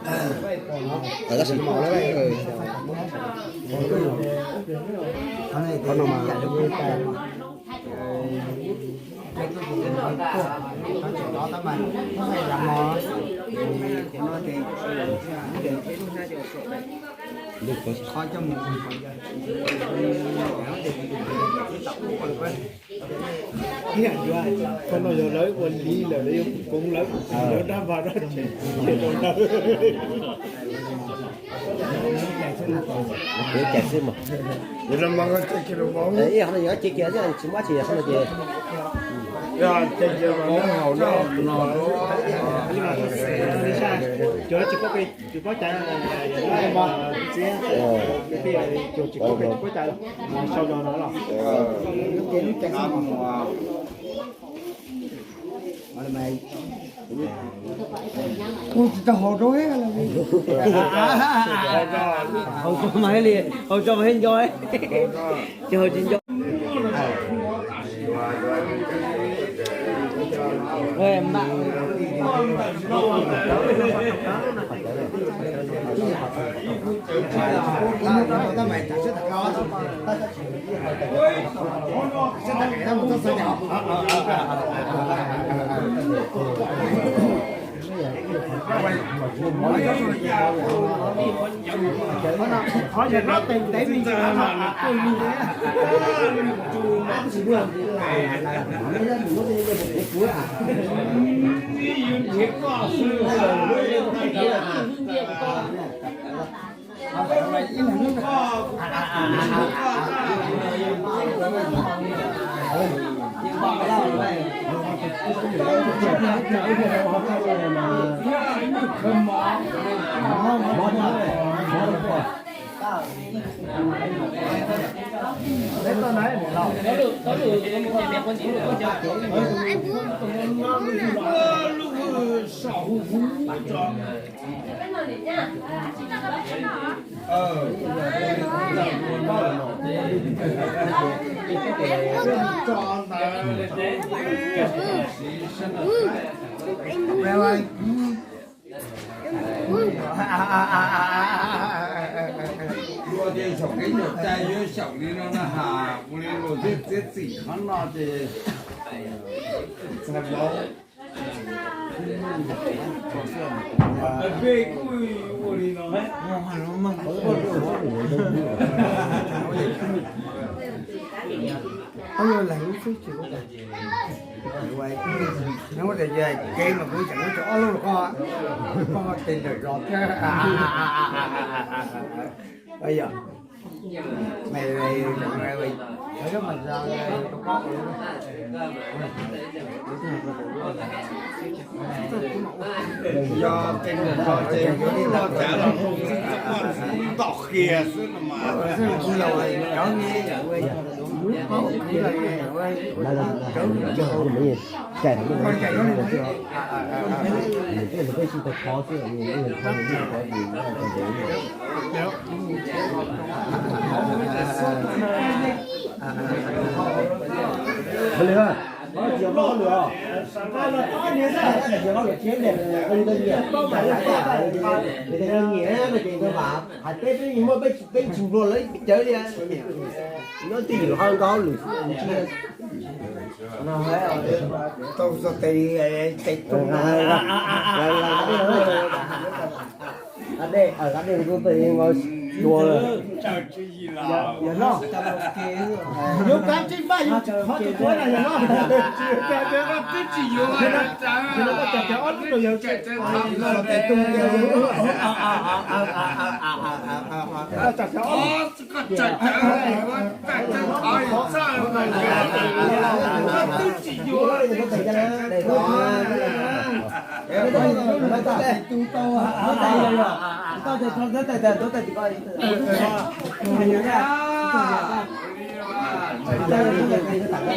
Tab sis qhov no mas qhov no yog lawv ua li lawm, lawv yuav koob lawv, lawv dab vaj dab tsev rau lawv. Kev cai xwb mas. Ib qhov no yog kev cai xwb, tsis muaj dab tsi qhov no ces. Cov tsis paub, tsis paub cai, tsis paub cai los sau no los. Kuv tsis tau haus rau li. Haus tso mas thiaj li, haus tso mas thiaj nco, tsis haus tsis nco. Qhov yog no tes ntev me ntsis no. Luag tias xyaum kev nyuam cai yuav xyaum li no na has, ua li luag txiav txim qhov no ces txhais vauv. Peb kuj ua li no. Ob lub leeg lub xwb tsis ua. Nyob tias kev mas kuv tseem muab tso ob lub rau koj, koj tes ntawm zos thiab. Yog, yog tes ntawm zos ces kuv los cav los mus txog txoj koj ntoj qia xwb no mas. Hais peb, peb muaj peb tsis nplua lawv peb cawv li. Nyob twj ywm hauv nkauj hauj lwm. Tau txog tes, tes tau. Dej, dej kuv pem nkaus tua. Yog no, yuav kav tsij npaj yus qhov tus tuav na yog no. Twb tsis yuav, yog no koj tso cov ob lub rau yawg. Tso cov ob lub. Twb tsis yuav.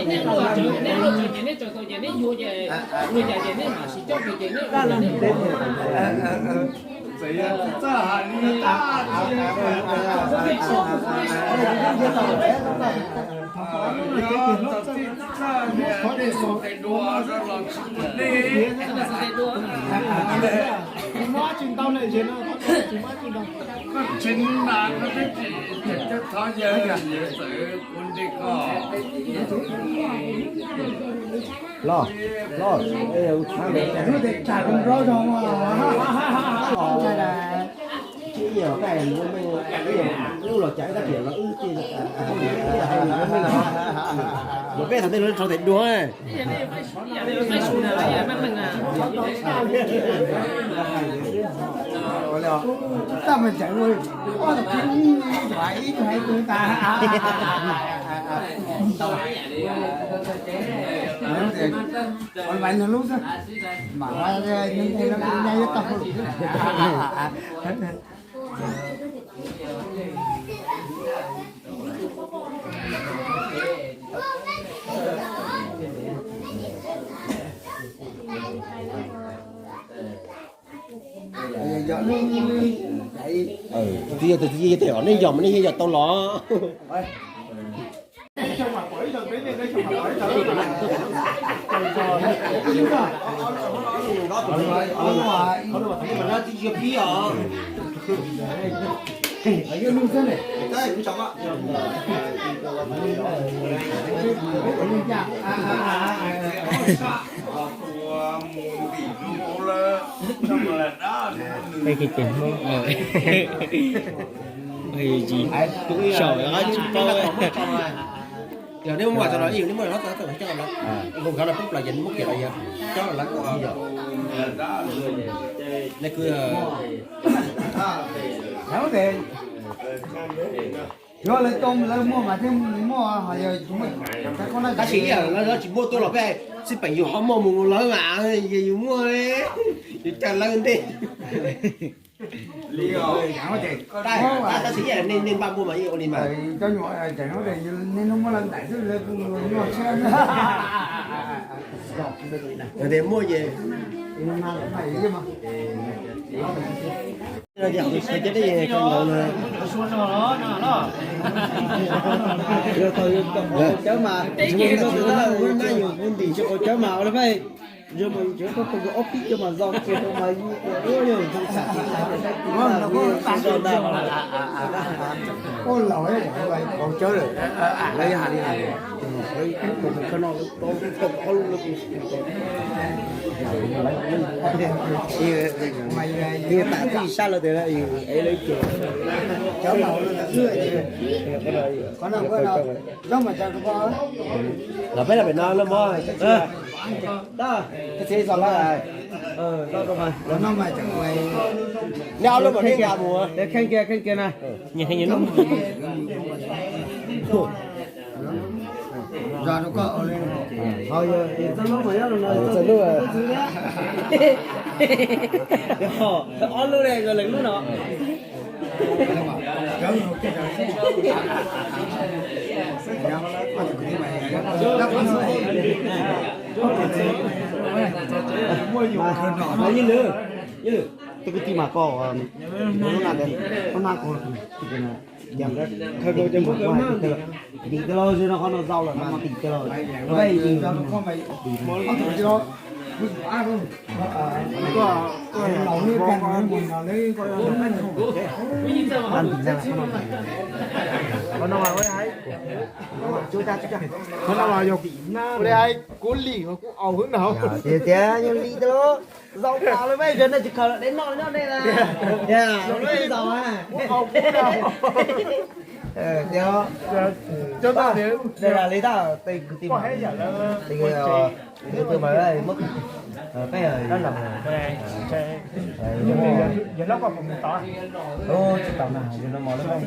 Neb luaj tsev, neb luaj tsev, neb tso tau ces neb yuav ces, luag cas ces neb mam sim coj ces neb ua ces neb. Txawm yog txawj hais li cas, yog txawj txawj li, muab qhov dej xov tes dua los tsis ua dej. Mob tsis ntau na, tsis mob tsis ntau. Koj tsis na, koj twb tsis thov yawg, yawg txawm ua ntej koj. Los, los, ntshai na. Tsis yog, lub los cas mus wb ces, mus peb thaum tej lub rau tes dua. Twb yog, twb yog tias nej yog mas nej thiaj yog tau los. Saum tsis paub. Yog nej muaj tau los, nej muaj los tau coj los, nkaus nkav no pub plas ces muab kiag los yog coj los, nej kwv. Yuav lawv tau lawv muaj mas thiaj muaj, ho yog tab sis yog lawv tsis muaj tuaj los peb xij peem yus ho muaj mus lawv mas yus muaj, yus coj lawv ntej. Tab sis nej npaj muaj mas yeej ua li mas. Yog tias muaj ces cawv mas, yus ntim tsis qaus cawv mas ua li peb. Yog mas yus tseem tau ob pib cawv mas zoo kiag rau mas yus ua yog zoo tsam tsis tau saib kuv na, kuv zoo ntag. Ua laus qaus cawv lawm, lawv yog hais li hais, lawv ib tug mus kawg no lawv tau tau ob lub lawv kuv twb tam tib sab lawv tias ev lawv ib ce. Los peb los pem no los mog. Nej ob lub mas nej nqa mus. Kheej kiag, kheej kiag na. Txog lub, ob lub ne, leej lub no. Ib lwm, ib lwm, tus kwv tij mas koj, koj na, koj na, koj tim tij laug, tim tij laug, tim tij laug, qhov no mas yog kuv lim kuv aus hwv na. Tias tias yog lim tij laug, zaum tas lawm peb, nej tsis khaws dej noj nyob dej na. Tias zaum, tias li tab tej kwv tij, kwv tij mas muab peb, tsis tau na, yog no mos lawm.